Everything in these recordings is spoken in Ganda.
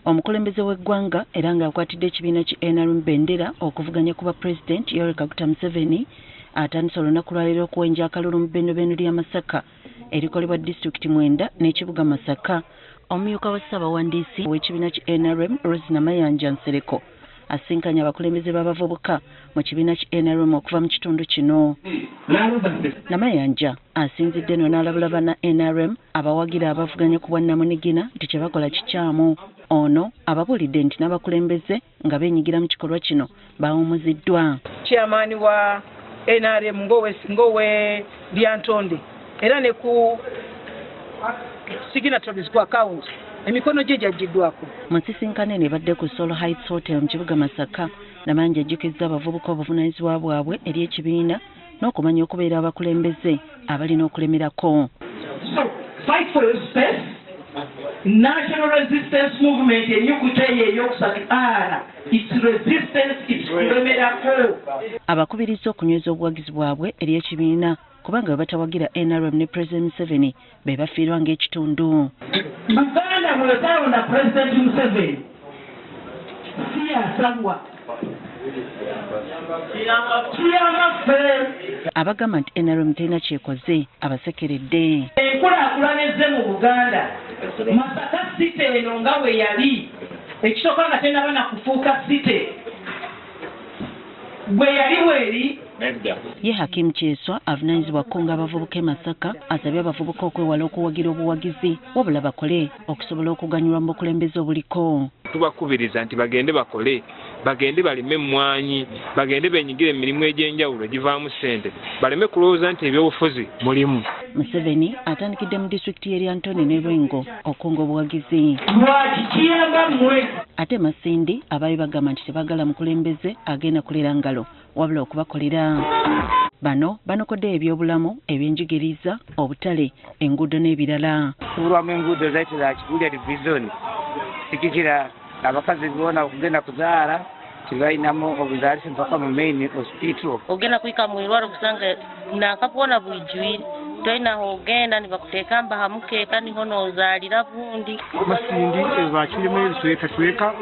Omukulembeze w'eggwanga era ng'akwatidde ekibiina ki NRM bendera okuvuganya ku bwapulezidenti Yoweri Kaguta Museveni atandise olunaku lwaleero okuwenja akalulu mu bendobendo lya Masaka erikolebwa disitulikiti 9 n'ekibuga Masaka. Omumyuka wa Ssaabawandiisi w'ekibiina ki NRM Rose Namayanja Nsereko asinkanye abakulembeze b'abavubuka mu kibiina ki NRM okuva mu kitundu kino. Namayanja asinzidde eno n'alabula banna NRM abawagira abavuganya ku bwannamunigina nti kye bakola kikyamu. Ono ababuulidde nti n'abakulembeze nga beenyigira mu kikolwa kino bawumuziddwa. Chairman wa NRM ngowe Lyantonde era ne ku signatories ku account emikono gye gyaggiddwako. Mu nsisinkano eno ebadde ku Solo Heights Hotel mu kibuga Masaka, Namayanja ajjukizza abavubuka obuvunaanyizibwa bwabwe eri ekibiina n'okumanya okubeera abakulembeze abalina okulemerako. So, fight for your space. National Resistance Movement ennyukuta eyo eyokusatu R, its resistance, its kulemerako. Abakubirizza okunyweza obuwagizi bwabwe eri ekibiina kubanga bwe batawagira NRM ne President Museveni be bafiirwa ng'ekitundu. Buganda bw'etalonda President Museveni si yasalwa kiyamba ffe. Abagamba nti NRM terina kyekoze abasekeredde. Enkulaakulana ezze mu Buganda, Masaka City eno nga bwe yali ekisooka nga tennaba na kufuuka city, bwe yali bweri. Ye Hakim Kyeswa avunaanyizibwa kukunga abavubuka e Masaka asabye abavubuka okwewala okuwagira obuwagizi wabula bakole okusobola okuganyulwa mu bukulembeze obuliko. Tubakubiriza nti bagende bakole, bagende balime emmwanyi, bagende beenyigire emirimu egy'enjawulo egivaamu ssente, baleme kulowooza nti ebyobufuzi mulimu. Museveni atandikidde mu disitulikiti y'e Lyantonde ne Lwengo okukunga obuwagizi. Lwaki kiyamba mmwe? Ate Masindi abaali bagamba nti tebaagala mukulembeze agenda kulera ngalo wabula okubakolera. Bano banokoddeyo ebyobulamu, ebyenjigiriza, obutale, enguudo n'ebirala. Tubulwamu enguudo zaitu za Kibulya Division, tikikira abakazi boona okugenda kuzaala tibalinamu obuzaalisa mpaka mu main hospital. Ogenda kuhika mu irwaro kusanga nakapona bwijwire tolina ogenda nibakuteeka mba hamukeeka niho noozaalira bundi. Masindi bakirimu ebiswekasweka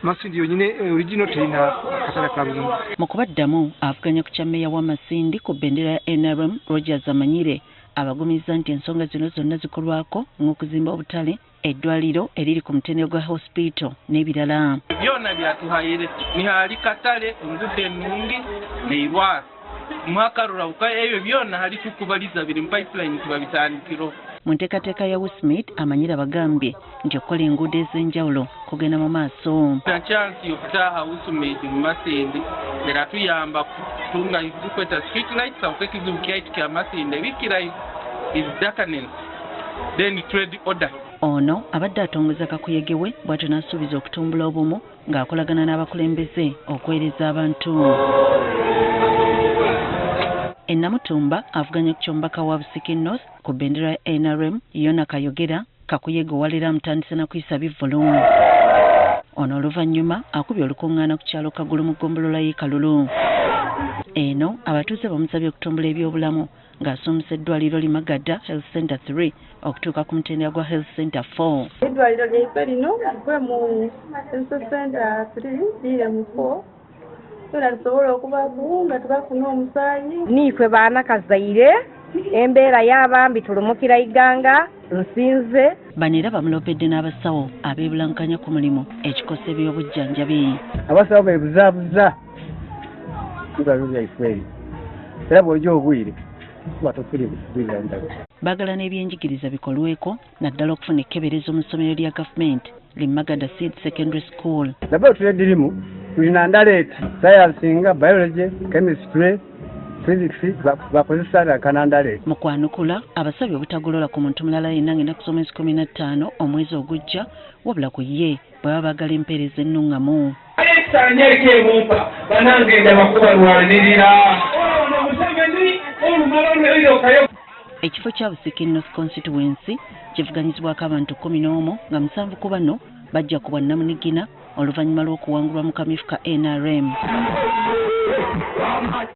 Masindi yonyine original terina katale ka bulungi. Mu kubaddamu avuganya ku kya mmeeya wa Masindi ku bendera ya NRM Rogers Amanyire abagumizza nti ensonga zino zonna zikolwako ng'okuzimba obutale, eddwaliro eriri ku mutendera gwa hospital n'ebirala. Byonna byatuhaire nihali katale, enguudo ennungi neirwaro mwakarurabuka ebyo byonna hali tukubaliza biri mu pipeline tubabitandikiro. Mu nteekateeka ya Wismith Amanyire abagambye nti okukola enguudo ez'enjawulo kugenda mu maaso. Na chance yokutaaha Wismith mu Masindi era tuyamba kutunga ezikweta street lights aho ekizibu kyaitu kya Masindi ebikirayo is darkness then trade order. Ono abadde atongoza kakuyege we bw'atyo n'asuubiza okutumbula obumu ng'akolagana n'abakulembeze okuweereza abantu. E Namutumba avuganya ku ky'omubaka wa Busiki North ku bendera ya NRM Yona Kayogera kakuyege owaleero amutandise na kuyisa bivvulu. Ono oluvannyuma akubye olukuŋŋaana ku kyalo Kagulu mu ggombolola y'e Kalulu. Eno abatuuze bamusabye okutumbula ebyobulamu ng'asomesa eddwaliro li Magada Health Center 3 okutuuka ku mutendera gwa Health Center 4. Eddwaliro lyaife lino live mu Health Center 3 lire mu 4 tona tusobola okubaku nga tubafuna omusaayi. Niifwe baana kazaire embeera y'abambi tulumukira iganga nsinze. Bano era bamulopedde n'abasawo abeebulankanya ku mulimu ekikosa ebyobujjanjabi. Abasawo beebuzaabuza eddwaliro lyaife eryo era bw'ojja ogwire tuba tofuna bujjanjabi. Baagala n'ebyenjigiriza bikolweko naddala okufuna ekkeberezo mu ssomero lya gavumenti li Magada Seed Secondary School. Laboratory edirimu tulina ndaleeti science nga biology, chemistry, physics bakozesa kanandaleeti. Mu kwanukula abasabye obutagolola ku muntu mulala yenna ng'ennaku z'omwezi 15 omwezi ogujja wabula ku ye bwe baba baagala empeereza ennungamu. Ekifo kya Busiki North Constituency kivuganyizibwako abantu 11 nga 7 ku bano bajja ku bwannamunigina oluvannyuma lw'okuwangulwa mu kamyufu ka NRM.